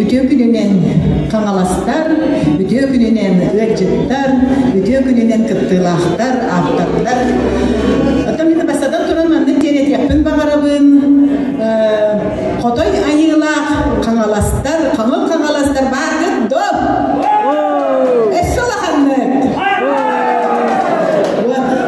Үтүө күнүнэн хаҥаластар, үтүө күнүнэн ыалдьыттар, үтүө күнүнэн кыттыылаахтар, ааптардар. Оттон мин бастатан туран маннык диэн этиэхпин баҕарабын. Хотой айыылаах хаҥаластар, хаҥыл хаҥаластар бааргыт дуо? Өссө улаханнык!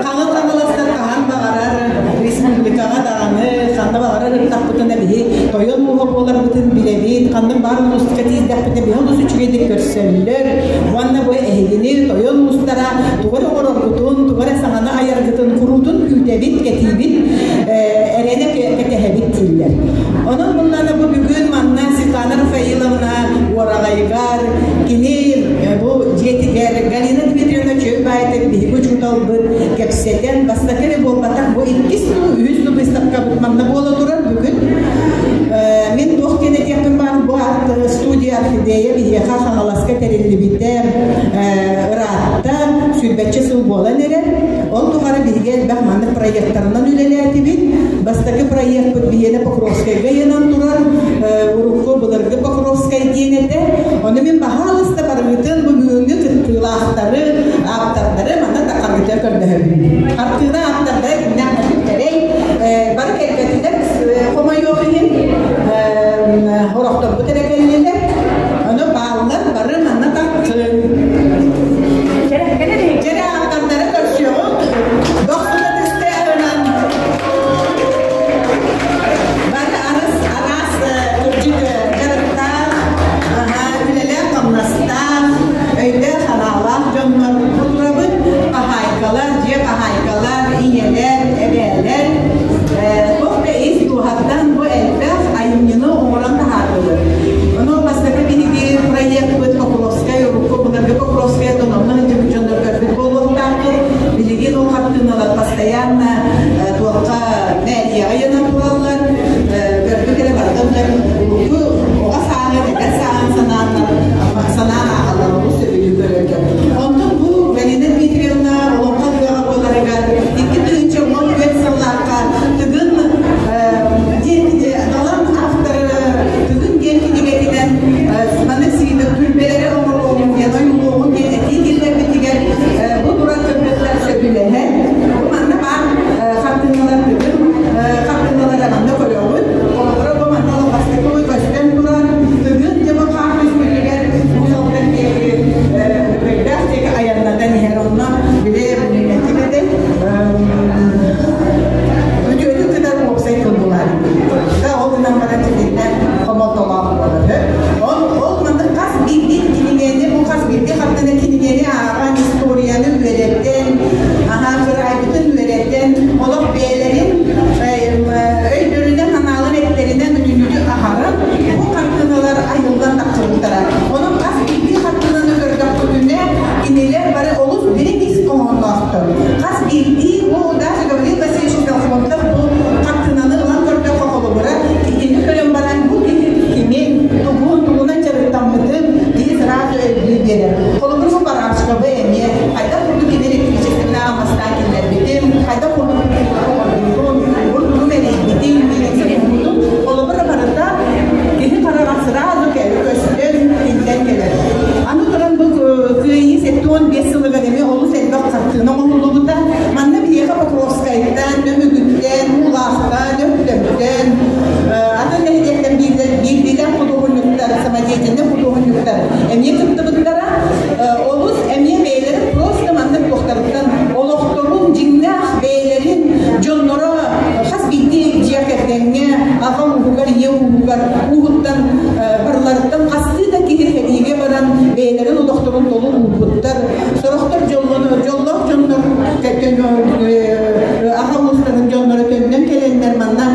Хаҥыл хаҥаластар хаһан баҕарар республикаҕа даҕаны, ханна баҕарар ырыттахпытына биһи тойон ууһа буоларбытын билэбит, ханнык баар улууска тиийдэхпитинэ биһи олус үчүгэйдик көрсөллөр уонна бу эһигини тойон уустара тугу эрэ оҥороргутун, тугу эрэ саҥаны айаргытын куруутун күүтэбит, кэтиибит, эрэнэ кэтэһэбит дииллэр. Онон буоллаҕына бу бүгүн манна Светлана Рафаиловна уораҕайыгар кини бу дьиэтигэр Галина Дмитриевна Чөл баайтын биһиги учууталбыт кэпсэтэн бастакы эрэ буолбатах бу иккис дуу үһүс дуу быыстапкабыт манна буола турар бүгүн. Мин туох диэн этиэхпин баар бу арт студия Орхидея биһиэхэ Хаҥаласка тэриллибитэ ыраатта сүүрбэччэ сыл буолан эрэр. Ол тухары биһиги элбэх маннык проекттарынан үлэлээтибит. Бастакы проекпыт биһиэнэ Покровскайга ыйанан турар урукку былыргы Покровскай диэн этэ. Ону мин баһаалыста барыгытын бу бүгүҥҥү кыттыылаахтары, ааптардары манна тахаргыта көрдөһөбүн. Хартыына ааптардара кимнээх бүтэрэй бары кэлбэтилэр хомойуох иһин орохторбут эрэ кэллилэр. Ону бааллар бары манна тахсын. Кэрэ ааптардары көрсүөҕүҥ. Дохсуна түстээҕинэн бары арыс араас кырдьык дьарыктаах, үлэлээх-хамнастаах, өйдөөх-санаалаах дьоннор турабыт. Хаһаайкалар, дьиэ хаһаайкалар, ийэлэр, эбээлэр туох да ис дууһаттан бу элбэх айымньыны оҥорон таһаардылар. Ону бастакы биһиги проекпыт Покровскай, урукку былыргы Покровскай онно сылдьыбыт дьоннор көрбүт буолуохтаахпыт. Билигин ол хартыыналар постоянно туохха мэрияҕа ыйанан тураллар. Көрбүт эрэ барытын урукку оҕо сааһын, эдэр сааһын санааннар, санаан ааҕаллар, олус сөбүлүү көрөллөр. Онтон бу Галина Дмитриевна олоҥхо ыһыаҕа буоларыгар 2014 сыллаахха Тыгын диэн Далан авторы Тыгын диэн кинигэтинэн маннык сиидэ түлбэлэри оҥоруоҕун диэн ойуулуоҕун диэн этии киллэрбитигэр бу турар кыргыттар сөбүлэһэн бу манна баар хартыыналар Тыгын хартыыналара манна көрөҕүт. Холобура бу манна бастакы көстөн турар Тыгын дьэ бу хаар түспүтүгэр Уус Алдан диэки Үкэйдээх диэки айаннатан иһэр онно били ким этэй үтүөтүк кытар уопсай тыл булар да ол гынан баран итиннэ хомолтолоох буолар ол ол маннык хас биирдии кинигэни бу хас биирдии хартыына кинигэни ааҕан историяны үөрэтэн аһаа кыраайбытын үөрэтэн олох бэйэлэрин өйдөрүнэн санааларын эттэринэн бүтүннүү аһаран бу хартыыналар айыллан тахсыбыттара онон хас биирдии хартыынаны көрдөхпүтүнэ кинилэр бары олус дириҥ ис хоһоонноохтор хас биирдии бу даже Гаврил Васильевич Ксенофонтов бу хартыынаны ылан көрдөххө холобура итини көрөн баран бу киһи кимин тугун тугунан дьарыктаммытын киһи сразу өйдүү биэрэр холобур бу Барашковы эмиэ хайдах курдук кини электричествоны аамастаан киллэрбитин хайдах курдук оҥорбутун бурдугу мэлийбитин миэлиҥсэ холобура барыта киһи хараҕар сразу көстөн тиллэн кэлэр аны туран бу Кыайыы 75 сылыгар эмиэ олус элбэх хартыына оҥоһуллубута. Манна биһиэхэ Покровскайтан, Нөмүгүттэн, Уулаахтан, Өктөмтөн, атын нэһилиэктэн биирдиилээх худуоһунньуктар, самодеятельнай худуоһунньуктар эмиэ кыттыбыттара. Олус эмиэ бэйэлэрин просто маннык туохтарыттан олохторун дьиҥнээх бэйэлэрин дьонноро хас биирдии дьиэ кэргэҥҥэ аҕа ууһугар, ийэ ууһугар ууһуттан барыларыттан хастыы да киһи сэриигэ баран бэйэлэрин олохторун толук уурбуттар. Сорохтор дьоллоох дьоннор аҕа уустарын дьонноро төннөн кэлэннэр манна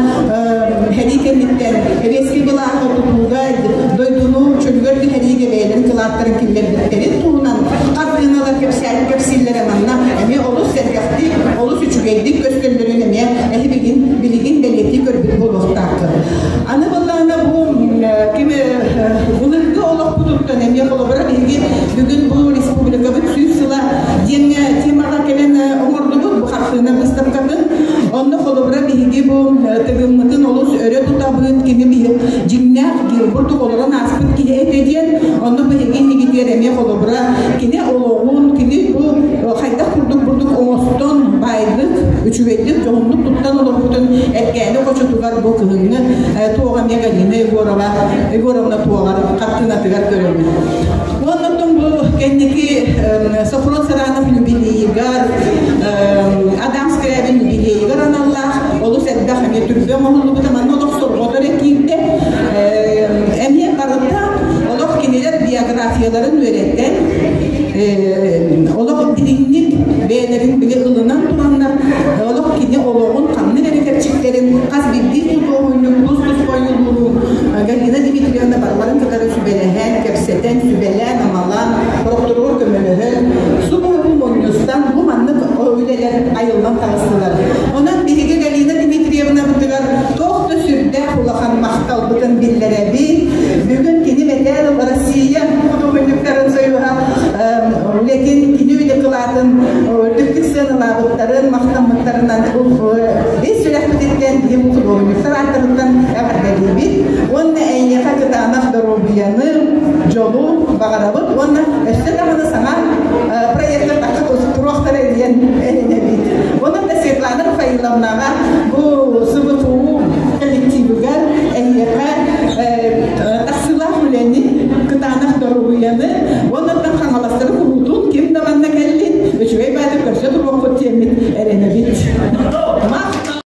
сэрии кэнниттэн сэбиэскэй былааһы тутууга дойдуну чөлүгэр түһэриигэ бэйэлэрин кылааттарын киллэрбиттэрин туһунан хартыыналар кэпсииллэрэ манна эмиэ олус сэргэхтик, олус үчүгэйдик көстөллөрүн эмиэ эһи билигин бэлиэтии көрбүт буолуохтааххыт. Аны былаана бу ким былыргы олохпутуттан эмиэ холобура биһиги бүгүн бу республикабыт 100 сыла диэҥҥэ темаҕа кэлэн оҥордубут бу хартыына быыстапкатын. Онно холобура биһиги бу тыгыммытын олус өрө тутабыт, кини дьиҥнээх бурдук олорон ааспыт киһи этэ диэн, онно биһиги иннигитигэр эмиэ холобура кини олоҕун, кини бу хайдах курдук бурдук оҥостон, баайдык, үчүгэйдик, дьоһуннук туттан олорбутун Эркээни хочотугар бу кыһыҥҥы туоҕа эмиэ Галина Егорова, Егоровна туоҕар хартыынатыгар көрөбүт. Уонна оттон бу кэнники Софрон Саранов юбилейыгар, Адам Скрябин юбилейыгар аналлаах олус элбэх эмиэ түрбэ оҥоһуллубута. Манна олох сорҕото эрэ киирдэ. Эмиэ барыта олох кинилэр биографияларын үөрэтэн, олох дириҥник бэйэлэрин били ылынан тураннар, олох кини олоҕун ханнык эрэ кэрчиктэрин хас биирдии худуоһунньук тус-туспа ойуулуурун Галина Дмитриевна барыларын кытары сүбэлэһэн, кэпсэтэн, сүбэлээн-амалаан, сорохторугар көмөлөһөн, субу мунньустан бу маннык үлэлэр айыллан таҕыстылар. Онон биһиги Галина Дмитриевнабытыгар туох да сүрдээх улахан махталбытын биллэрэбит. Бүгүн кини мэтээл Россия худуоһунньуктарын союһа үлэтин, кини үлэ кылаатын үрдүктүк сыаналаабыттарын, махтаммыттарынан ис сүрэхпититтэн биһи худуоһунньуктар ааттарыттан эҕэрдэлиибит уонна эйиэхэ кытаанах доруобуйаны, дьолу баҕарабыт уонна өссө даҕаны саҥа проектар тахха туруохтара диэн эрэнэбит. Онон да Светлана Рафаиловнаҕа бу СВФУ коллективыгар эйиэхэ тахсыылаах үлэни, кытаанах доруобуйаны.